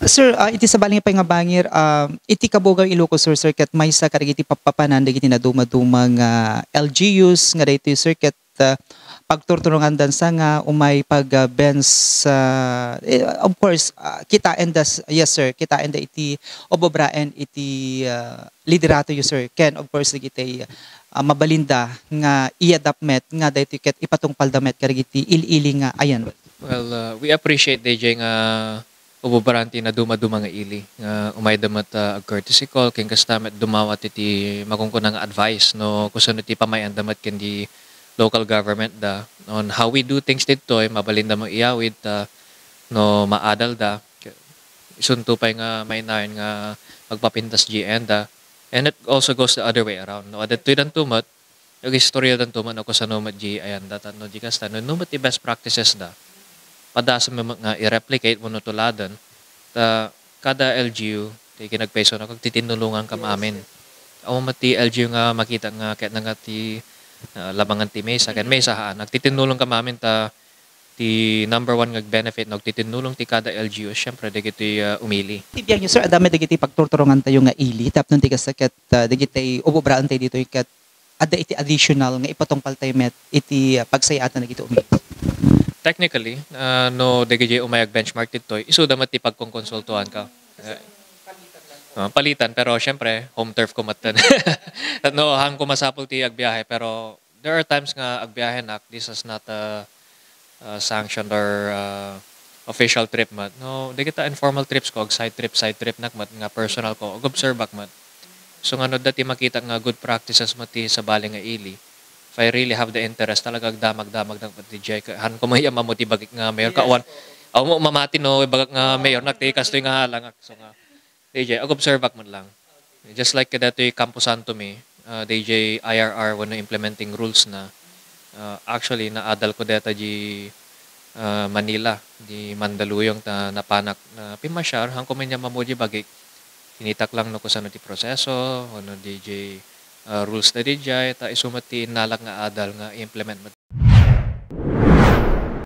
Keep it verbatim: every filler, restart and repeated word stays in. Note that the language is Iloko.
Sir, ah, iti sabali nga pay nga bangir, ah, iti Kabugaw Ilocos Sur, sir, ket maysa kadagiti pappapanan dagiti nadumaduma nga L G Us nga daytoy, sir, ket, ah, pagturturongandan sa nga umay pag, ah, bench, ah, eh, of course, ah, kitaenda s-, yes, sir, kitaenda iti obobraen iti, ah, liderato yu, sir, ken of course dagiti, ah, mabalinda nga i-adapt met nga daytoy ket ipatungpalda met kadagiti ili-ili nga ayan. Well, uh, we appreciate, D J, nga ububaran ti nadumaduma nga ili, nga umayda met, uh, ag-courtesy call, ken kasta met dumawat iti makunkuna nga advice, no, kusano ti pamay-anda met ken di local government da on how we do things ditoy, mabalinda mo iyawid, ta no maadalda, isunto pay nga mainayon nga magpapintas diay anda. And it also goes the other way around, no? Adtoy danto met, agistoryadanto met no kusano met di ayanda, tapno di kasta, no, no met ti best practices da, padasem met nga i-replicate wenno tuladen, ta kada L G U, ti kinagpayso na, agtitinnulongan kam amin. Awan met ti L G U nga makita nga ket na nga ti, ah, labangan ti mesa, ken mesa haan. Agtitinnulong kam amin ta ti number one nga benefit no agtitinnulong ti kada L G U, siyempre, dagiti, ah, umili. Ti biag yu, sir, adda met dagiti pagturturongantayo nga ili, tapno di kasta ket, ah, dagiti ububraentayo ditoy ket adda iti additional nga ipatungpaltayo met iti, ah, pagsayatan dagiti umili. Technically, ah, no dagiti umay ag-benchmark ditoy, isuda met ti pagkonkonsultuan ka. Eh, ah, palitan, pero siyempre, home turf ko met ten. No, haan ko masapul ti agbiahe, pero there are times nga agbiahenak, this is not a, uh, sanctioned or, uh, official trip met. No, dagita informal trips ko, ag-side trip, side trip nak met, nga personal ko, ag-observe ak met. So, nga no, dati makita nga good practices met ti sabali nga ili. If I really have the interest, talaga agdamag-damag nak met diay. Ka-, haan ko met ammo ti bagik nga mayor. Yes. Kawan, awan mo mamati no, ibagak nga mayor nak, ti kastoy nga halangak. So, nga, D J, ag-observe ak met lang. Just like kadatoy Camposanto mi, ah, D J, I R R wenno implementing rules na. Ah, actually, naadal ko deta di, ah, Manila, di Mandaluyong ta napanak na pimmasyar, haan ko met ammo diay bagik. Kinitak lang no kusano ti proseso, wenno D J, ah, rules da diay, ta isu met ti innalak nga adal nga i-implement met.